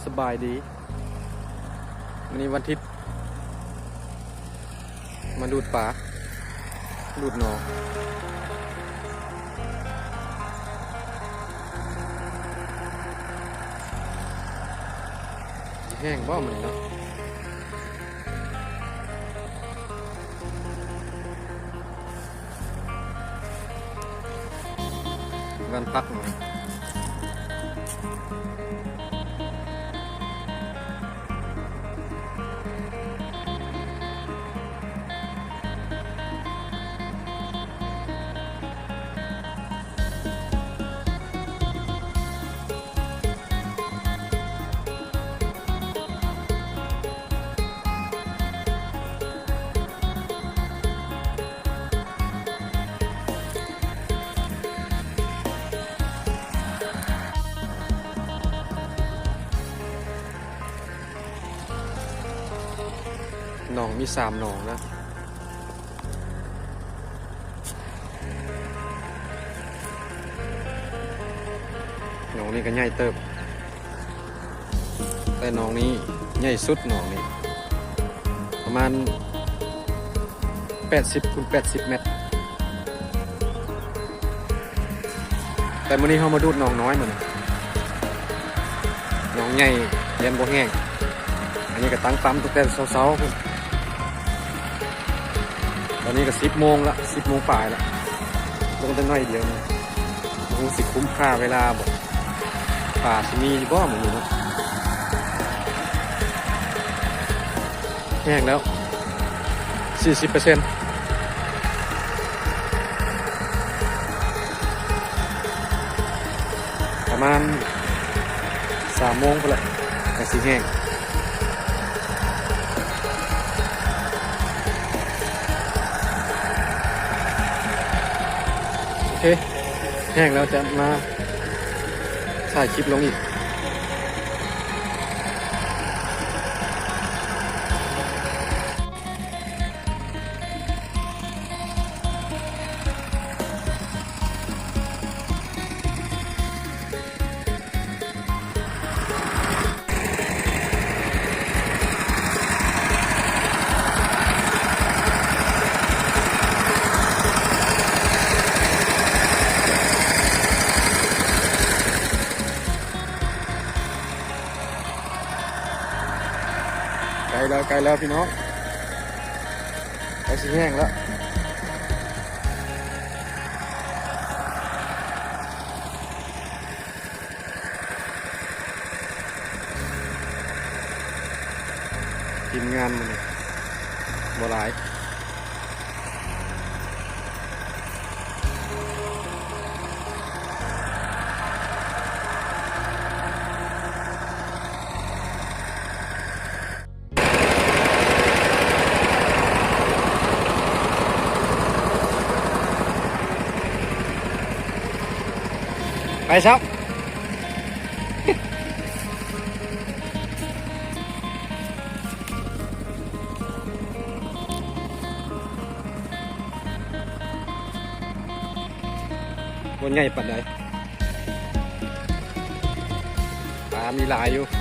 ສະບາຍດີ ມື້ນີ້ວັນທິດ ມາດູດປາ ດູດໜອງ ແຫ້ງບໍ່ມື້ນີ້ເນາະ? ວັນພັກເນາະ. ໜອງມີສາມໜອງນະ. ໜອງນີ້ກໍໃຫຍ່ເຕີບ ແຕ່ໜອງນີ້ໃຫຍ່ສຸດ ໜອງນີ້ປະມານແປດສິບຄູນແປດສິບແມັດ. ແຕ່ມື້ນີ້ເຮົາມາດູດໜອງນ້ອຍມື້ນີ້ ໜອງໃຫຍ່ຍັນບໍ່ແຫ້ງ. ອັນນີ້ກໍຕັ້ງປ້ຳຕັ້ງແຕ່ເຊົ້າໆພຸ້ນ ຕອນນີ້ກໍສິບໂມງລະ ສິບໂມງປາຍລະ ລົງແຕ່ໜ້ອຍດຽວນີ້ ບໍ່ຮູ້ຊິຄຸ້ມຄ່າເວລາບໍ່ ປາຊິມີຢູ່ບໍ່ມື້ນີ້ເນາະ. ແຫ້ງແລ້ວສີ່ສິບເປີເຊັນ ປະມານສາມໂມງພຸ້ນແຫຼະ ກໍຊິແຫ້ງ. ໂອເຄ ແຫ້ງແລ້ວຈະມາຖ່າຍຄລິບລົງອີກ. ໃກ້ແລ້ວ ໃກ້ແລ້ວພີ່ນ້ອງ ໃກ້ຊິແຫ້ງແລ້ວ. ທີມງານມື້ນີ້ບໍ່ຫຼາຍ. ໄປຊະ ບໍ່ໃຫຍ່ປານໃດ ປາມີຫຼາຍຢູ່.